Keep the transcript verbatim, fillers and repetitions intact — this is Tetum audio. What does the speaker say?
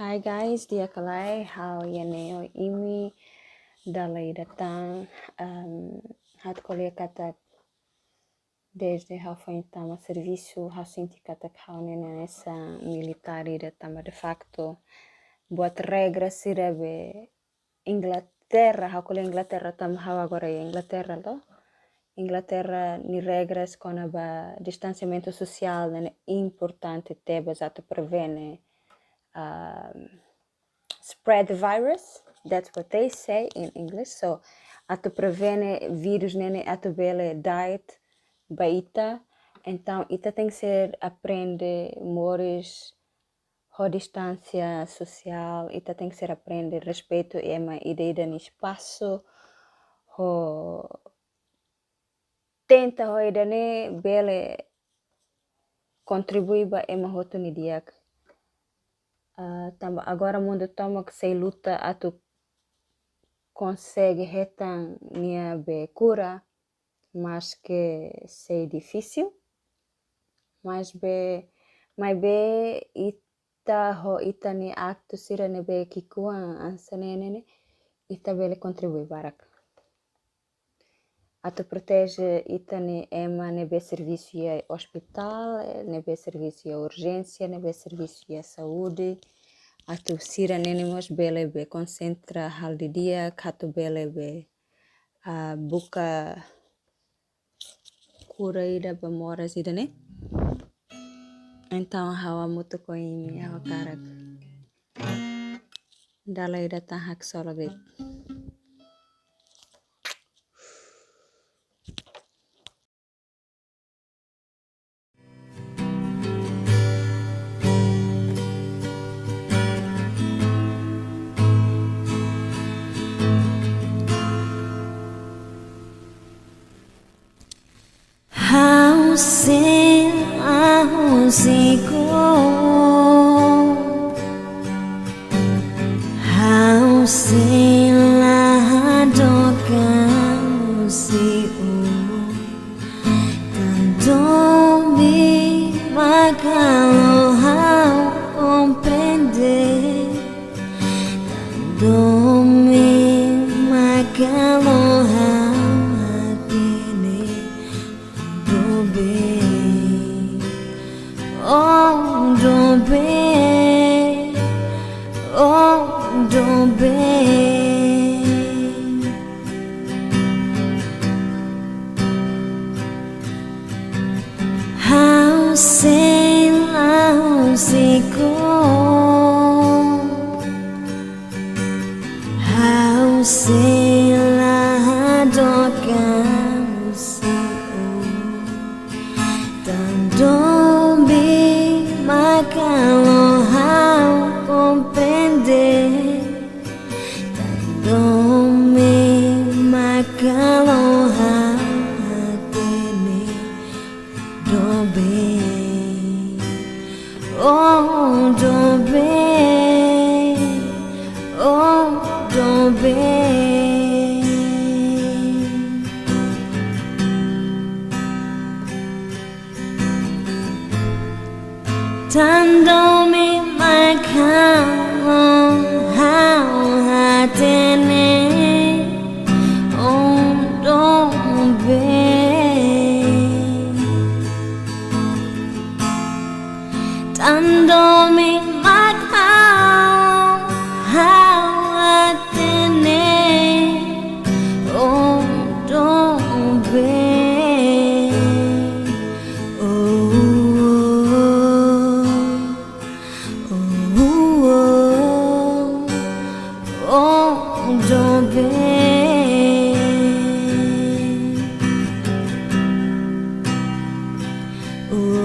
Hi guys, di'ak ka lae, ha'u iha ne'e ho imi dala ida tan. Ehm, ha'u ko'alia katak desde ha'u foin tama servisu, ha'u sente katak ha'u ne'e hanesan militár ida tanba de facto buat regra sira be Inglaterra, ha'u ko'alia Inglaterra tanba ha'u agora iha Inglaterra loos. Inglaterra nia regras kona-ba distansiamentu sosiál ne'e importante tebes atu prevene, ah, spread the virus. That's what they say in English. So, atu prevene vírus ne'e ne'e atu bele da'et ba ita. Entaun, ita tenke ser aprende moris ho distánsia sosiál, ita tenke ser aprende respeitu ema ida-ida nia espasu, ho tenta ho ida-ne'e bele kontribui ba ema hotu nia di'ak. Ah, tanba agora mundu tomak sei luta atu konsege hetan nia be kura, maske sei difisil, mas be, maibé ita ho ita-nia aktu sira ne'ebé ki'ikoan hanesan ne'e ne'e, ita bele kontribui barak. Atu proteje ita-nia ema ne'ebé servisu iha ospitál, ne'ebé servisu iha urjénsia, ne'ebé servisu iha saúde. Atu sira ne'e ne'e mós bele be konsentra halo didi'ak, atu bele be, ah, buka kura ida ba moras ida-ne'e. Entaun, ha'u hamutuk ho imi, ha'u hakarak dala ida tan haksolok de'it. Ha'u sei la husik ó, ha'u sei la hadook an husi ó. Tanba domin mak halo ha'u komprende. Tanba domin mak halo ha'u hatene. Dobe, oh dobe, oh dobe. Ha'u sei la husik ó, ha'u sei la hadook an husi ó. Tanba domin mak halo ha'u komprende. Tanba domin mak halo ha'u hatene. Dobe, oh dobe, oh dobe. Tanba domin mak halo ha'u hatene, oh dobe. Tanba domin mak halo ha'u hatene, oh dobe. Oh, oh, oh, oh, dobe. Oh,